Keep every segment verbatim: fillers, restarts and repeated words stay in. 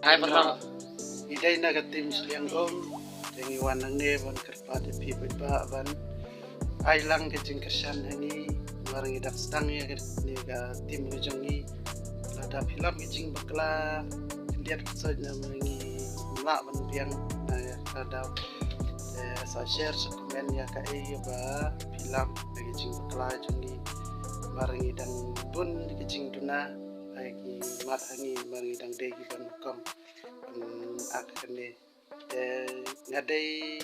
Hai, paralok. Ngi dei na ka team Shiliang Om. Te ngi wan hangne ban kyrpad ïa phi paidbah ban ai lang ka jingkyrshan ha ngi. Namar ngi dang sdang ïa kane ka team ka jong ngi. Lada phi lap ka jingbakla, khyndiat kynsoit namar ngi lah ban biang na ka daw. Te sa share, sa comment ïa kaei ba phi lap na ka jingbakla jong ngi. Namar ngi dang bun ka jingduna ha ki mat ha ngi, namar ngi dang dei kiban hukum ban ak kane. Te nga dei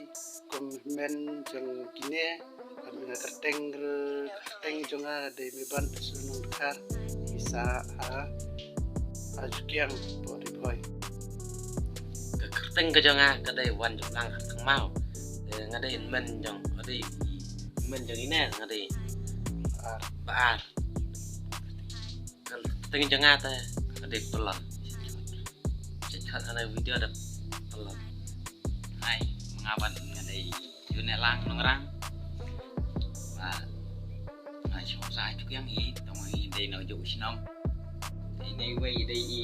kum hynmen jong kine, bad nga kyrteng, kyrteng jong nga dei Meiban Pyrshah Nongdkhar, ngi sah ha, ha Jukiang, Port Ri Bhoi. Ka kyrteng ka jong nga ka dei Wanjumlang Khartangmaw. Te nga dei hynmen jong, nga dei hynmen jong ine, nga dei Ba Ar. Ba Ar. Ka kyrteng jong nga te ka dei Pyrlok. Check out kane ka video da Pyrlok. Hai, ma nga pat nga dei Yunehlang Nongrang. Ba nga shu sah ha Jukiang hi, tang ma ngi dei na kajuh ka shnong. Te ine iwei i dei i,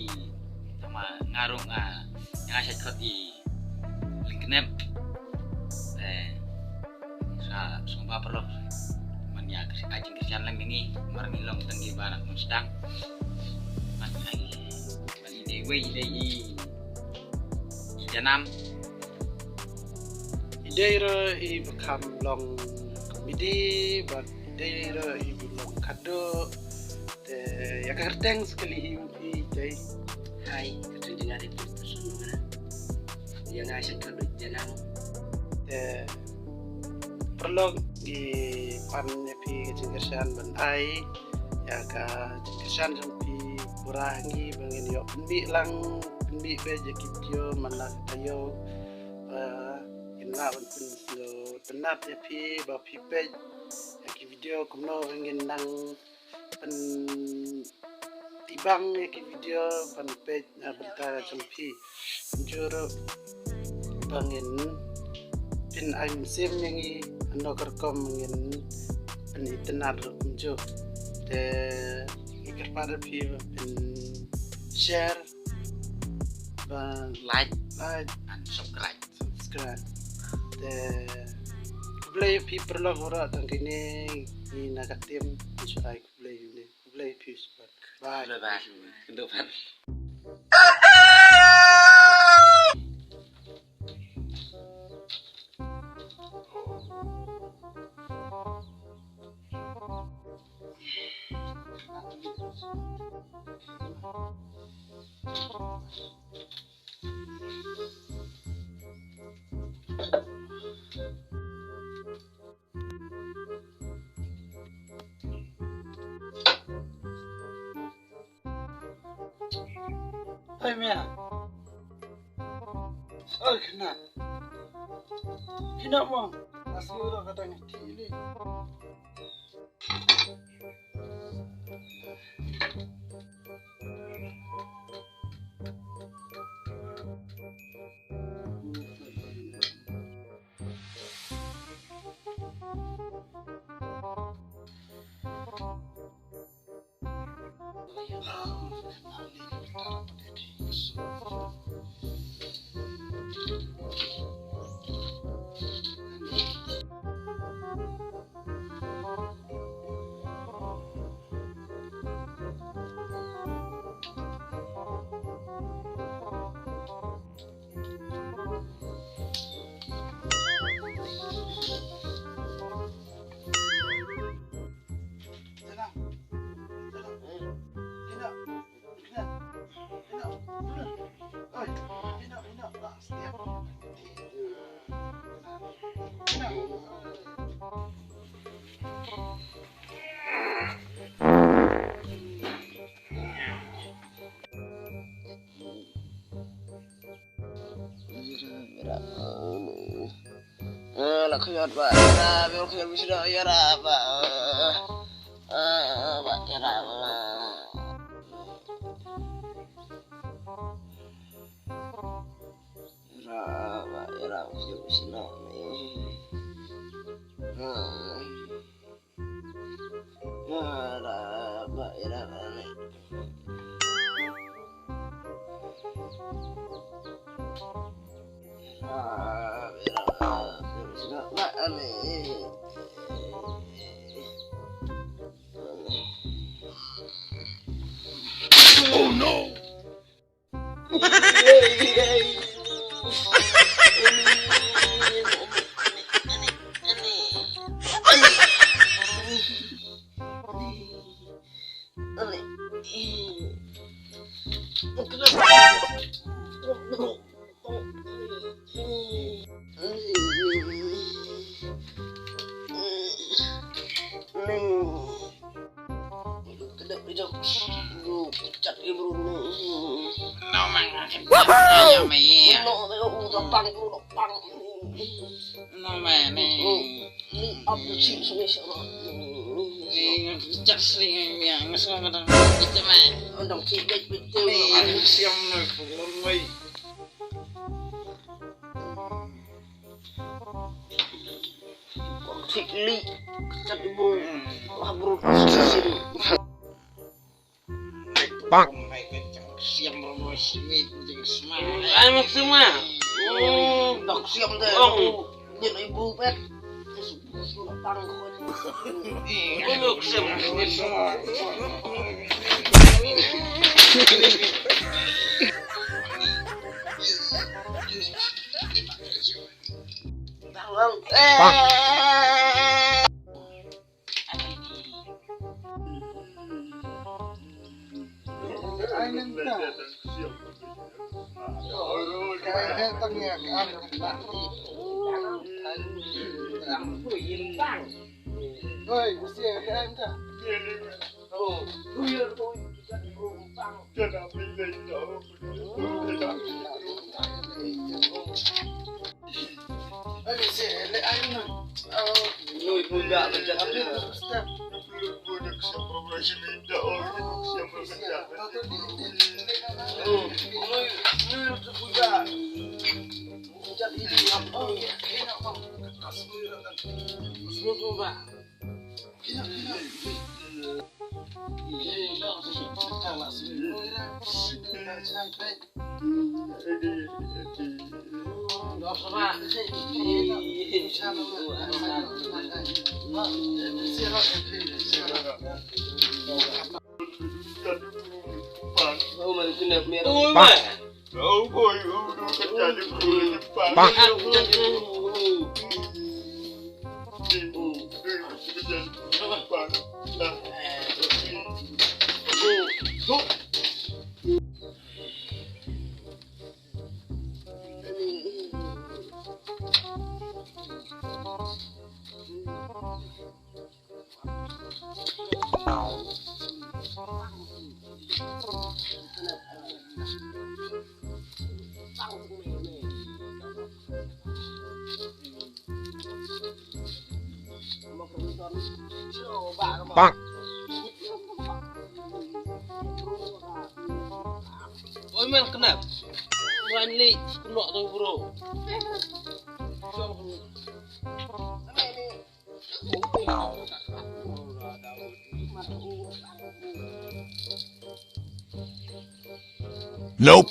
tang ma nga ruh nga, nga check out i lyngknep. Te sa sngewbha paralok ban ïa ai jingkyrshan lang ïa ngi, namar ngi long tang kiba nang sdang. Bad ine iwei i dei i, i Janam. I dei ruh iba kham long comedy, bad i dei ruh iba long khadduh. Te ïa ka kyrteng sa kali hi i dei. Hai, ka kyrteng jong nga dei Pyrshah Nonggrang. Ïa nga sha ka dei Janam. Te paralok, ngi pan ïa phi ka jingkyrshan ban ai ïa ka jingkyrshan jong phi pura ha ngi ba ngin ïoh pynmih lang, pynmih beit ïa ki video man la ka taïew. Ba ngin lah ban pyn, pyntynnat ïa phi ba phi peit ïa ki video kumno ba ngin nang pyn, ibang ïa ki video ban peit na bynta jong phi. Kumjuh ruh ba ngin pyn ai mynsiem ïa ngi, hano ka rukom ngin pynitynnat ruh kumjuh. Te ngi kyrpad ïa phi ba pyn share, ba like, like and subscribe. Subscribe. Te khublei ïa phi paralok baroh, tang kine ngi na ka team ngi shu ai khublei ïa u ne. Khublei ïa phi shuwa. Bye. Khublei, bye. Khublei, bye. Oi, Mia. Oi, khynnah. Khynnah mo. Asli lo ka dang ti li. Ah, la khayot ba, ïarap, la khayot ba, ïarap ba. Ah, ba, ïarap ba. Ïarap ba, ïarap, khayot ba shnong ni. Ah. Ïarap ba, ïarap ba. Oh no! No man, no man, no man. Bang. Ai, mak sima. Oh, dak siam deh. Oh. Nyen ai bru pet. Bang. Ai, mak sima. Bang. Bang. Oi, man, kenapa? Wan li, kena tu, bro. Nope.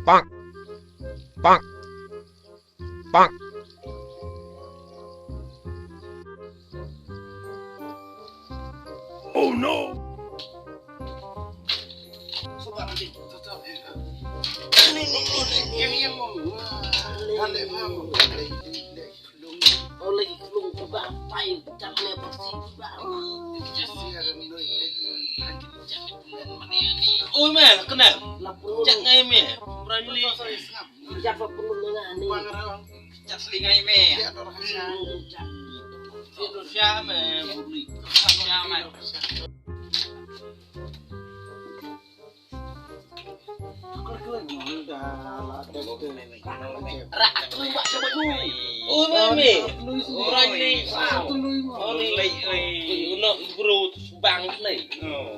Bang. Bang. Bang. Oh no. Oi, man, kenapa? Cak ngai me, berani. Jar pa pun nang ani. Jar sli ngai me. Sia me buli. Sia me. Rak tu ba tu. Oh, me me. Berani. Oh, lei, lei. Uno bro bang lei. Oh.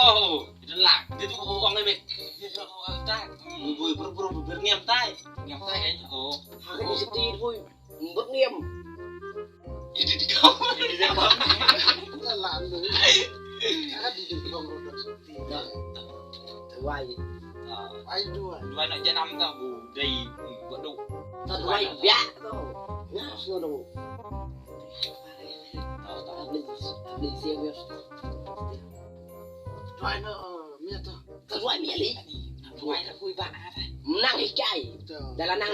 Oh, ito lang. Dito ko ang limit. Dito ko ang tag. Bui bui bro bro bui ngem tai. Ngem tai kan. Oh. Hakan ni seti bui. Bui ngem. Ini di kau. Ini di kau. Dah lah lu. Ada di kau bro seti. Dah. Wai. Ah. Wai dua. Dua nak janam tau bu dai. Buat duk. Tau wai biak tau. Nah, semua dong. Tau tau. Beli beli siang biar. Tuai no, mia tu. Ka ruai mia li. Ruai la kui ba na ta. Nang ikai. Dalam nang.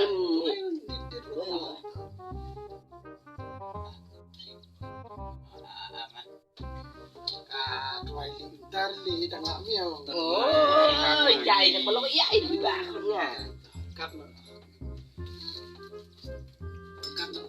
Ah, tuai li ntar li tengah mia. Oh, ikai dah kalau iya ini ba. Kat no. Kat no.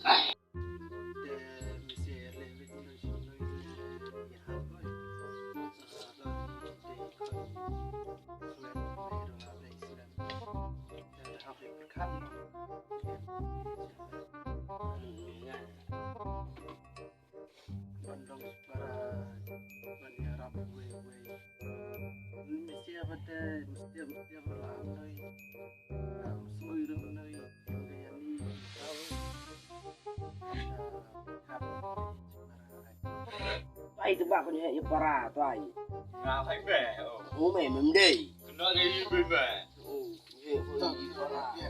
Ai tu ba ko ni ya para tu ai. Nga hai be. Oh me mem dei. Kena dei be be. Oh ye ko ni para. Ya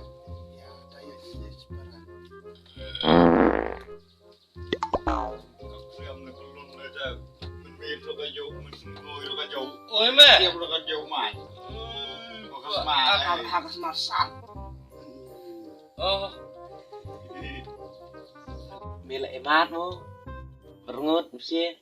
ta ya ni dei para. Oi me. Dia pula kan jauh mai. Hakas mar. Hakas mar sat. Oh. Mila emat mo. Berngut mesti.